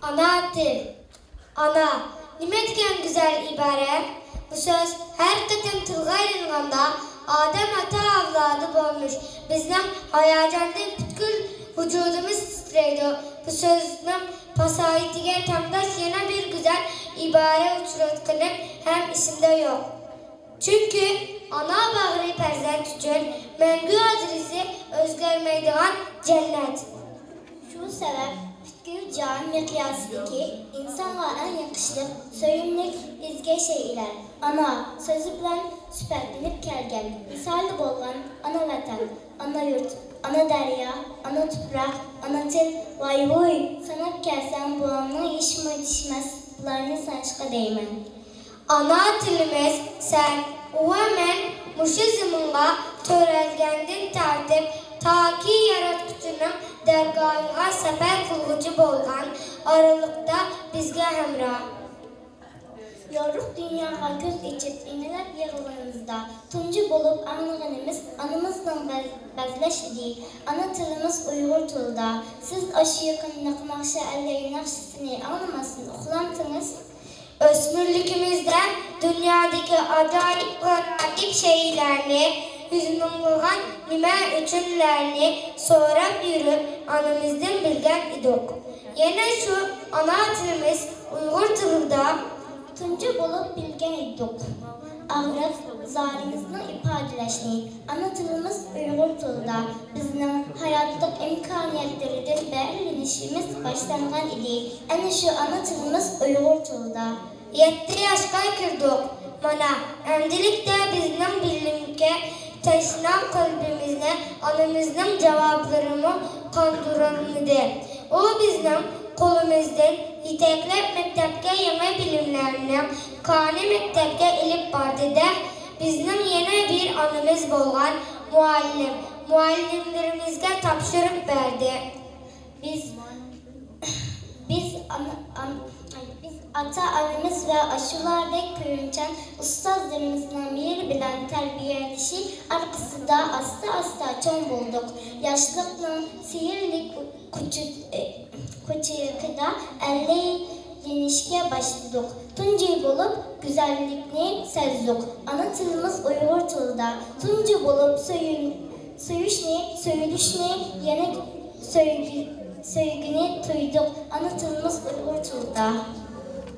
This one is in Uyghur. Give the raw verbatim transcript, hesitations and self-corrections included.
ئانا تىل. ئانا، نېمە دېگەن گۈزەل ئىبارە! بۇ سۆز ھەر قېتىم تىلغا ئېلىنغاندا، ئادەم ئاتا ئەۋلادى بولمىش بىزنىڭ ھاياجاندىن پۈتكۈل ۋۇجۇدىمىز تىترەيدۇ. بۇ سۆزنىڭ پاساھىتىگە تەڭداش يەنە بىر گۈزەل ئىبارە ئۇچراتقىنىم ھەم ئېسىمدە يوق. چۈنكى ئانا باغرى پەرزەنت ئۈچۈن مەڭگۈ ئادرېسى ئۆزگەرمەيدىغان جەننەت. شۇ سەۋەب پۈتكۈل جاھان مىقياسىدىكى ئىنسانغا ئەڭ يېقىشلىق، سۆيۈملۈك، ئىزگە شەيئىلەر ئانا سۆزى بىلەن سۈپەتلىنىپ كەلگەن. مىسالى بولغان ئانا ۋەتەن، ئانا يۇرت، ئانا دەريا، ئانا تۇپراق، ئانا تىل. ۋاي ۋۇي، ساناپ كەلسەڭ بوۋامنىڭ يېشىمۇ يېتىشمەس بۇلارنى ساناشقا دەيمەن. ئانا تىلىمىز سەن، ئۇ ۋە مەن مۇشۇ زېمىنغا تۆرەلگەندىن تارتىپ، تاكى ياراتقۇچىنىڭ دەرگاھىغا سەپەر قىلغۇچى بولغان ئارىلىقتا بىزگە ھەمراھ. يورۇق دۇنياغا كۆز ئېچىپ ئىنىلەپ يىغلىغىنىمىزدا، تۇنجى بولۇپ ئاڭلىغىنىمىز ئانىمىزنىڭ بەز-، بەزلەش ئىدى. ئانا تىلىمىز ئۇيغۇر تىلىدا. سىز ئاشۇ يېقىملىق ناخشا ئەللەي ناخشىسىنى ئاڭلىماستىن ئۇخلامتىڭىز؟ ئۆسمۈرلۈكىمىزدە دۇنيادىكى ئاجايىپ-غارايىپ شەيئىلەرنى، يۈز مىڭلىغان نېمە ئۈچۈنلەرنى سوراپ يۈرۈپ، ئانىمىزدىن بىلگەن ئىدۇق. يەنە شۇ ئانا تىلىمىز ئۇيغۇر تىلىدا تۇنجى بولۇپ بىلگەن ئىدۇق ئاغرىق-زارىمىزنىڭ ئىپادىلەشنى. ئانا تىلىمىز ئۇيغۇر تىلىدا بىزنىڭ ھاياتلىق ئىمكانىيەتلىرىدىن بەھرىلىنىشىمىز باشلانغان ئىدى. ئەنە شۇ ئانا تىلىمىز ئۇيغۇر تىلىدا. يەتتە ياشقا كىردۇق. مانا، ئەمدىلىكتە بىزنىڭ بىلىمگە تەشنا قەلبىمىزنى ئانىمىزنىڭ جاۋابلىرىمۇ قاندۇرالمىدى. ئۇ بىزنىڭ قولىمىزدىن يېتەكلەپ مەكتەپكە يېڭى بىلىملەرنىڭ كانى مەكتەپكە ئېلىپ باردى-دە، بىزنىڭ يەنە بىر ئانىمىز بولغان مۇئەللىم، مۇئەللىملىرىمىزگە تاپشۇرۇپ بەردى. بىز، بىز ئانا-، ئان-، بىز ئاتا-ئانىمىز ۋە ئاشۇلاردەك كۆيۈمچان ئۇستازلىرىمىزنىڭ مېھرى بىلەن تەربىيەلىشى ئارقىسىدا ئاستا-ئاستا چوڭ بولدۇق. ياشلىقنىڭ سېھىرلىك قۇچى-، قۇچىقىدا ئەللەيلىنىشكە باشلىدۇق. تۇنجى بولۇپ گۈزەللىكنى سەزدۇق. ئانا تىلىمىز ئۇيغۇر تىلىدا. تۇنجى بولۇپ سۆيۈن-، سۆيۈشنى، سۆيۈلۈشنى، يەنە سۆيگۈ-، سۆيگۈنى تۇيدۇق. ئانا تىلىمىز ئۇيغۇر تىلىدا.